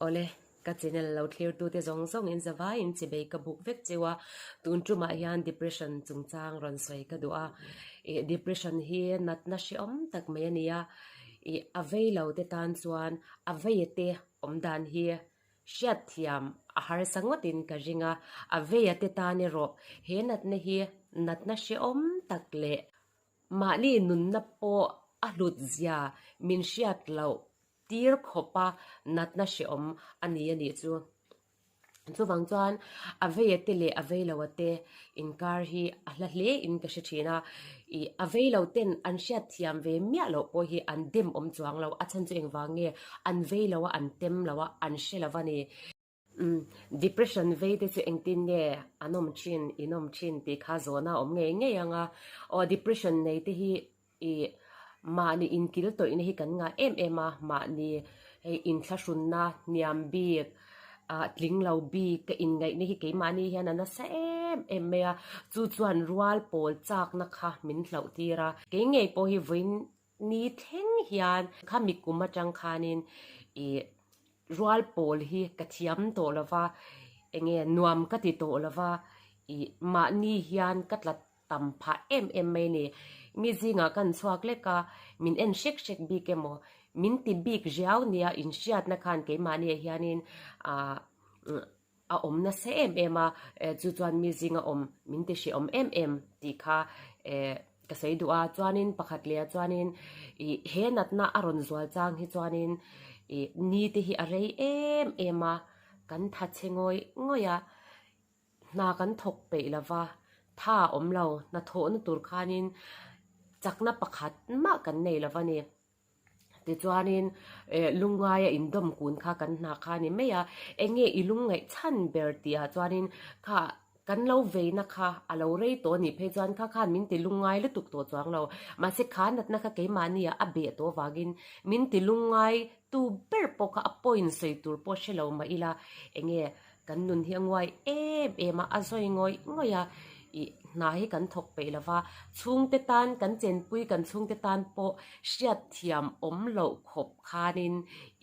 Awle, ka channel lo thlirtute zawng zawng in zavaiin chibei ka buk vek cheu a, tun tumah hian depression chungchang rawn sawi ka duh a. Ih depression hi natna hrehawm tak mai a ni a, ih a vei lo te tan chuan a veia te awm dan hi hriatthiam a harsa ngawtin ka ring a, a veia te tan erawh he natna hi natna hrehawm tak leh mahni nunna pawh a hlut zia min hriat loh tir khawpa natna hrehawm a ni a nih chu. Chuvang chuan a veia te leh a vei loa te inkar hi a hla hle in ka hre thin a, ih a vei lo ten an hriat thiam ve miah loh pawh hi an dem awm chuang lo, a chhan chu engvang nge an vei lo a an tem lo a an hre lo a ni. Umm depression vei te chu engtin nge an awm thin in awm thin tih kha zawhna a awm ngei ngei ang a, aw depression nei te hi Ih, mahni inkil tawihna hi kan ngah em em a, mahni hei inthlahrunna hniam bik, ah tling lo bik ka inngaihna hi keimahni hian a nasa em em mai a, chu chuan rual pawl chakna kha min hlauh tir a. Kei ngei pawh hi vawiin ni thleng hian khami kum atang khanin ih rual pawl hi ka thiam tawh lo va, enge nuam ka ti tawh lo va, ih mahni hian ka tlat tam phah em em mai ni. Mi zingah kan chhuak lek a, min en hrek hrek bik emaw, min ti bik riau nia inhriatna khan keimahniah hianin aah a awm nasa em em a, chu chuan mi zinga awm min ti hrehawm em em tih kha eh ka sawi duh a. Chuanin pakhat leh ah chuanin ih he natna a rawn zual chang hi chuanin ih ni te hi a rei em em a, kan tha chhe ngawih ngawih a. Hna kan thawk peih lo va, tha a awm lo, hnathawhna tur khanin chakna pakhat mah kan nei lo va ni. Tichuanin eh lungngaia indawm kun kha kan hna kha a ni mai a, eng nge i lungngaih chhan ber tih ah chuanin kha kan lo veina kha a lo rei tawh a nih phei chuan kha khan min ti lungngai lutuk tawh chuang lo. Mahse kha natna kha keimahniah a beh tawh avangin min ti lungngai tu ber pawh kha a point sawi tur pawh hre lo mah ila eng nge Kan nun hi a nguai em em a, a zawi ngawih ngawih a, ih hna hi kan thawk peih lo va, chhungte tan kan chenpui kan chhungte tan pawh hriatthiam awm loh khawp khanin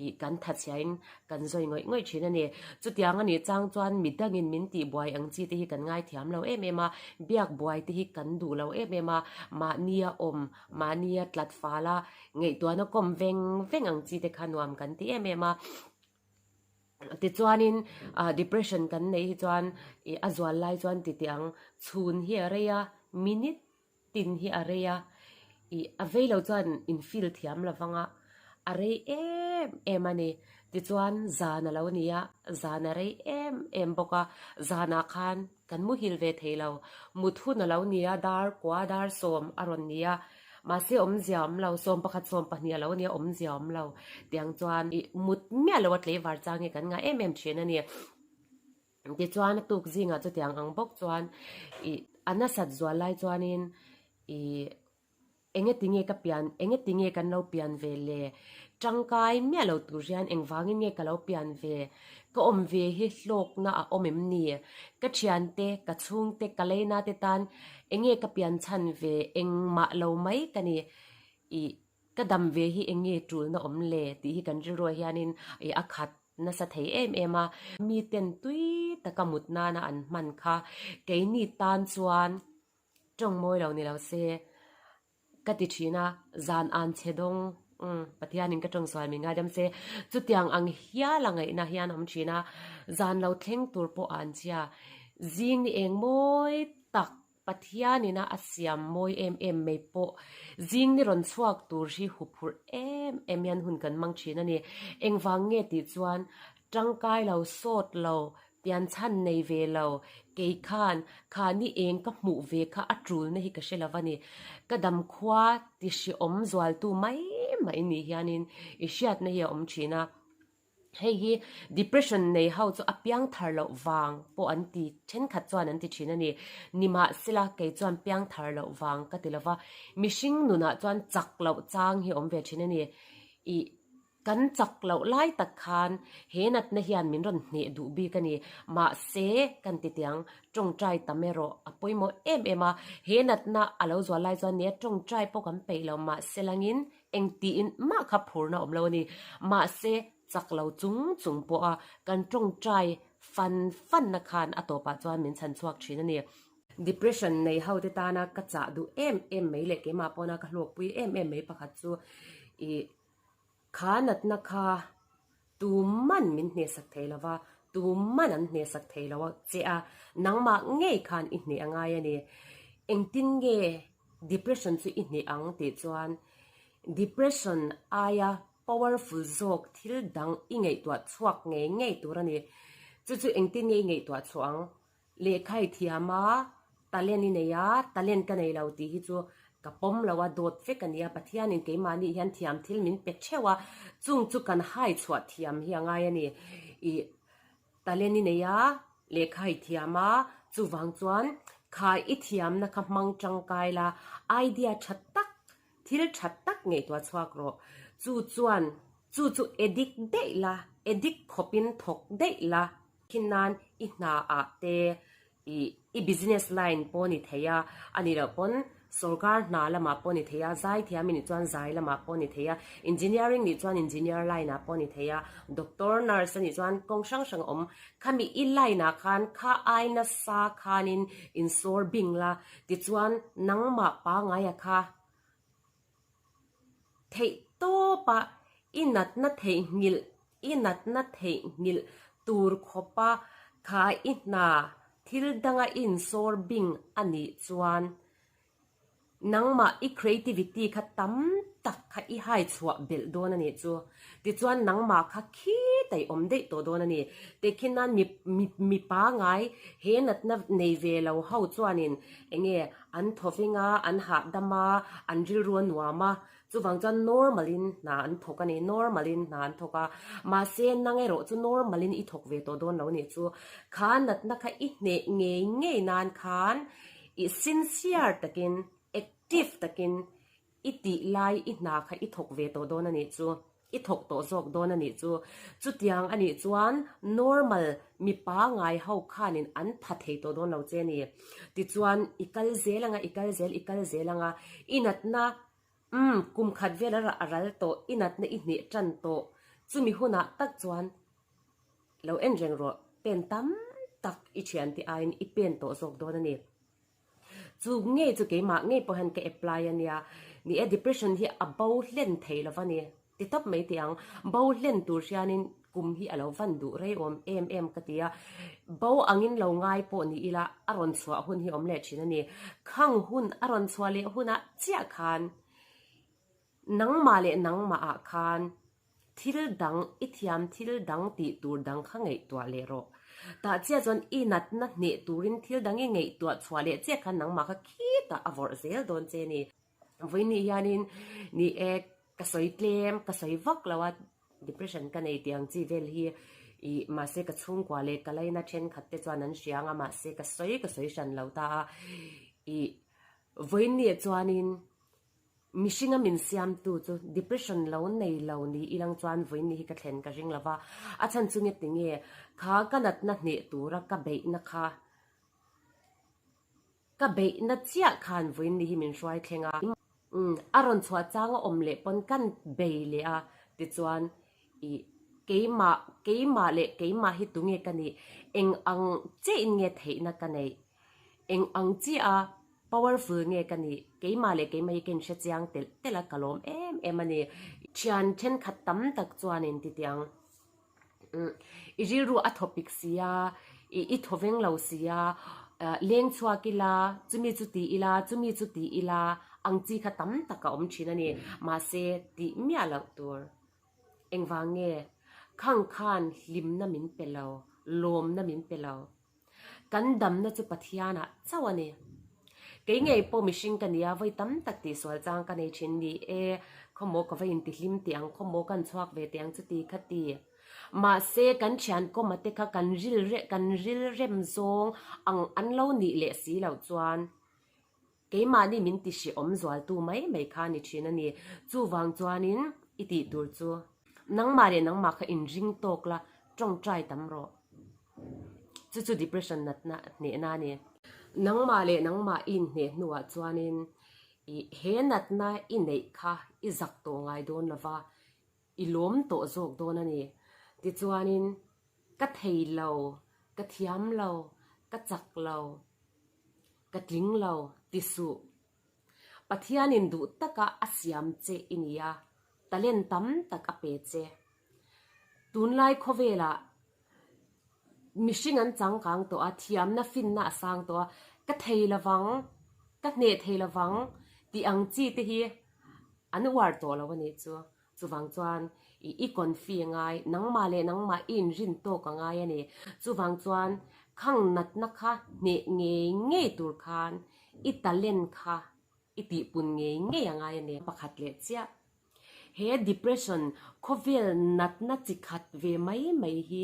ih kan thatchhiain kan zawi ngawih ngawih thin a ni. Chutiang a nih chang chuan midangin min tihbuai ang chi te hi kan ngaithiam lo em em a, biak buai te hi kan duh lo em em a, mahnia awm, mahnia tlat fal a, ngaihtuahna kawm veng veng ang chi te kha nuam kan ti em em a. Tichuanin ah depression kan neih hi chuan ih a zual lai chuan ti teh ang chhun hi a rei a minute tin hi a rei a ih a vei lo chuan in feel thiam lo vang a a rei em em a ni tichuan zan a lo ni a zan a rei em em bawk a zanah khan kan muhil ve thei lo mut hun a lo ni a dar kua dar sawm a rawn ni a. Mahse awmzia awm lo, 11 12 a lo nia awmzia awm lo tiang chuan ih mut miah lo a tleivar chang hi kan ngah em em thin a ni. Tichuan a tuk zingah chutiang ang bawk chuan ih a nasat zual lai chuanin ih enge tinge ka pian enge tinge kan lo pian ve le tangkai miah lo tur hian engvangin nge ka lo pian ve ka awm ve hi hlawkna a awm em ni? Ka thiante, ka chhungte, ka leina te tan enge ka pian chhan ve engmah lo mai ka ni. Ih, ka dam ve hi enge tulna awm le tih hi kan rilruah hianin ih a khat nasa thei em em a. Miten tui taka mut nana an hman kha keini tan chuan tawng mawi lo ni lo se. Ka ti thin a, zan an che dawng, umm, Pathianin ka tawngsual min ngaidam se, chutiang ang hial a ngaihna hian a awm thin a, zan lo thleng tur pawh a an chhia. Zing ni eng mawi tak Pathianina a siam mawi em em mai pawh zing ni rawn chhuak tur hi huphurh em em hian hun kan hmang thin a ni. Engvang nge tih chuan tangkai lo, sawt lo, Pian chhan nei ve lo, kei khan kha ni eng ka hmuh ve kha a tulna hi ka hre lo a ni. Ka dam khua ti hreawm zualtu mai mai ni hianin i hriatna hi a awm thin a. Hei hi depression nei ho chu a piang thar loh vang pawh an ti thenkhat chuan an ti thin a ni. Nimahsela kei chuan piang thar loh vang ka ti lo va, mihring nunah chuan chak loh chang hi a awm ve thin a ni. Ih. Kan chak loh lai tak khan he natna hian min rawn hneh duh bik a ni. Mahse, kan ti tiang, tawngtai tam erawh a pawimawh em em a. He natna a lo zual lai chuan nia tawngtai pawh kan peih lo, mahse langin engtiin mah kha phurna awm lo a ni. Mahse, Chak lo chung chung pawha kan tawngtai fan fanna khan a tawpah chuan min chhan chhuak thin a ni. Depression nei ho te tana ka chah duh em em mai leh keimah pawna ka hlawkpui em em mai pakhat chu ih kha natna kha tuman min hnehsak thei lo va, tuman an hnehsak thei lo che a, nangmah ngei khan i hneh a ngai a ni. Engtin nge depression chu i hneh ang tih chuan depression aia powerful zawk thil dang i ngaihtuah chhuak ngei ngei tur a ni. Chu chu engtin nge i ngaihtuah chhuah ang? Lehkha i thiam a, talent i nei a, talent ka nei lo tih hi chu ka pawm lo a, dawt vek a ni a, Pathianin keimahni hian thiam thil min pe theuh a, chung chu kan hai chhuah thiam hi a ngai a ni. I talent i nei a, lehkha i thiam a, chuvang chuan kha i thiamna kha hmang tangkai la, idea tha tak, thil tha tak ngaihtuah chhuak rawh. Chu chuan chu chu addict daih la, addict khawpin thawk daih la. Khin nan i hna ah te i i business line pawh ni thei a, a nih loh pawn sorkar hna lamah pawh ni thei a, zaithiam i nih chuan zai lamah pawh ni thei a, engineering nih chuan engineer line ah pawh ni thei a, doctor, nurse a nih chuan kawng hrang hrang a awm. Khami i line ah khan kha ai nasa khanin insawr bing la, tichuan nangmah pangaia kha Theih tawpa i natna theihnghilh i natna theihnghilh tur khawpa kha i hna thil danga i insawr bing a nih chuan nangmah i creativity kha tam tak kha i hai chhuah belh dawn a nih chu. Tichuan nangmah kha khitaih awm daih tawh dawn a ni. Tehkhin nan mi mi mipa ngai he natna nei ve lo ho chuanin enge an thawving a, an hahdam a, an rilru a nuam a, chuvang chuan normal in hna an thawk a ni, normal in hna an thawk a, mahse nang erawh chu normal in i thawk ve tawh dawn lo a nih chu. Kha natna kha i hneh ngei ngei nan khan i sincere takin, active takin I tih lai i hna kha i thawk ve tawh dawn a nih chu, i thawk tawh zawk dawn a nih chu. Chutiang a nih chuan normal mipa ngai ho khanin an pha thei tawh dawn lo che a ni. Tichuan i kal zel anga, i kal zel, i kal zel anga, i natna umm kum khat vel a ral tawh, i natna i hneh tan tawh. Chumi hunah tak chuan lo en reng rawh, pen tam tak i thiante aiin i pen tawh zawk dawn a ni. Chu ngei chu keimah ngei pawh hian ka apply a nia. Ni e, depression hi a bo hlen thei lo va ni. Ti tawp mai teh ang. Bo hlen tur hianin kum hi a lo van duh rei awm em em ka ti a. Bo angin lo ngai pawh ni ila a rawn chhuah hun hi awm leh thin a ni. Khang hun a rawn chhuah leh hunah chiah khan nangmah leh nangmah ah khan Thil dang, i thiam thil dang tih tur dang kha ngaihtuah leh rawh. Tah chiah chuan i natna hneh turin thil dang i ngaihtuah chhuah leh chiah khan nangmah kha khitah a vawrh zel dawn che ni. Vawiin hianin ni e, ka sawi tlem, ka sawi vak lo a, depression ka nei tih ang chi vel hi i mahse ka chhungkua leh ka laina thenkhat te chuan an hria ang a, mahse ka sawi ka sawi hran lo ta a. I vawiin chuanin Mihringa min siamtu chu depression lo nei lo ni ilang chuan vawiin hi ka thlen ka ring lo va, a chhan chu nge tinge kha ka natna hneh tura ka beihna kha ka beihna chiah khan vawiin hi min hruai thleng a, umm a rawn chhuah chang a awm leh pawn kan bei leh a tichuan ih keimah keimah leh keimah hi tunge ka nih eng ang chiahin nge theihna ka neih Eng ang chiah a powerful nge ka nih? Keimah leh keimah hi ka inhre chiang telh telh a, ka lawm em em a ni. Thian thenkhat tam tak chuanin ti teh ang, i rilru a thaw pik si a, i thaw veng lo si a, leng chhuak ila, chumi chu ti ila, chumi chu ti ila ang chi kha tam tak a awm thin a ni. Mahse, tih miah loh tur. Engvang nge? Khang khan hlimna min pe lo, lawmna min pe lo. Kan damna chu Pathianah chauh a ni. Kei ngei pawh mihring ka nia, vawi tam tak tihsual chang ka nei thin ni e, khawmaw ka va intihlim teh ang, khawmaw kan chhuak ve teh ang chuti kha ti. Mahse, kan thian kawma te kha kan ril kan rilrem zawng ang an lo nih leh si loh chuan, Keimahni min ti hrehawm zualtu mai mai kha ni thin a ni. Chuvang chuanin i tih tur chu nangmah leh nangmah kha inring tawk la, tawngtai tam rawh. Chu chu depression natna hnehna a ni. Nangmah leh nangmah i inhneh hnuah chuanin i he natna i neih kha i zak tawh ngai dawn lo va, I lawm tawh zawk dawn a ni. Tichuanin, ka thei lo, ka thiam lo, ka chak lo, ka tling lo ti suh. Pathianin duh taka a siam che i ni a, talent tam tak a pe che. Tunlai khawvelah mihring an changkang tawh a, thiamna finna a sang tawh a, ka thei lovang, ka hneh thei lovang tih ang chi te hi an uar tawh lo a nih chu. Chuvang chuan i i confi a ngai, nangmah leh nangmah i inrin tawk a ngai a ni. Chuvang chuan khang natna kha hneh ngei ngei tur khan i talent kha i tihpun ngei ngei a ngai a ni. Pakhat leh chiah. He depression khawvel natna chi khat ve mai mai hi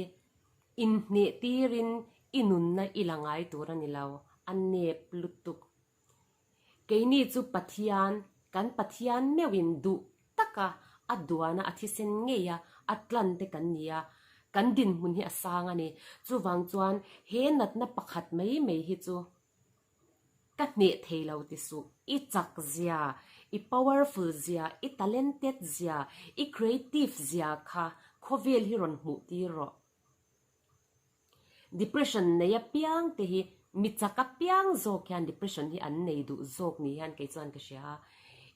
inhneh tirin i nunna i la ngai tur a ni lo, a nep lutuk. Keini chu Pathian, kan Pathian meuhin duh taka a duana a thisen ngeia a tlan te kan ni a, kan dinhmun hi a sang a ni. Chuvang chuan he natna pakhat mai mai hi chu ka hneh thei lo ti suh. I chak zia, i powerful zia, i talented zia, i creative zia kha khawvel hi rawn hmuh tir rawh. Depression nei apiang te hi mi chak apiang zawk hian depression hi an nei duh zawk ni hian kei chuan ka hria a,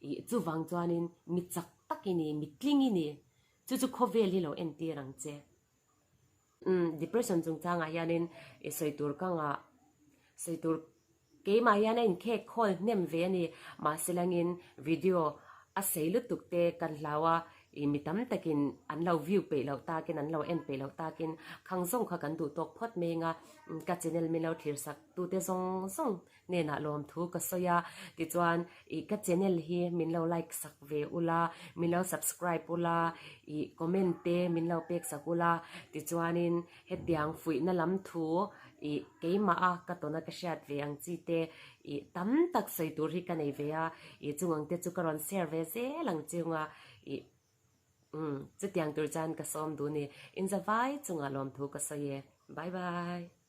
ih chuvang chuanin mi chak tak i ni, mi tling i ni, chu chu khawvel hi lo entir ang che. Umm depression chungchangah hianin ih sawi tur ka ngah, sawi tur Keimah hian a inkhek khawl hnem ve a ni. Mahse langin video a sei lutuk te kan hlau a, ih mi tam takin an lo view peih loh takin, an lo en peih loh takin khang zawng kha kan duh tawk phawt mai anga ka channel min lo thlir sak tute zawng zawng hnenah lawmthu ka sawi a. Tichuan ih ka channel hi min lo like sak ve ula, min lo subscribe ula, ih comment te min lo pek sak ula, tichuanin Hetiang fuihna lam thu ih keimah a ka tawna ka hriat ve ang chi te ih tam tak sawi tur hi ka nei ve a, ih chung ang te chu ka rawn share ve zel ang chiunga ih umm chutiang tur chuan ka sawm duh ni. Inzavai chungah lawmthu ka sawi e. Bye bye.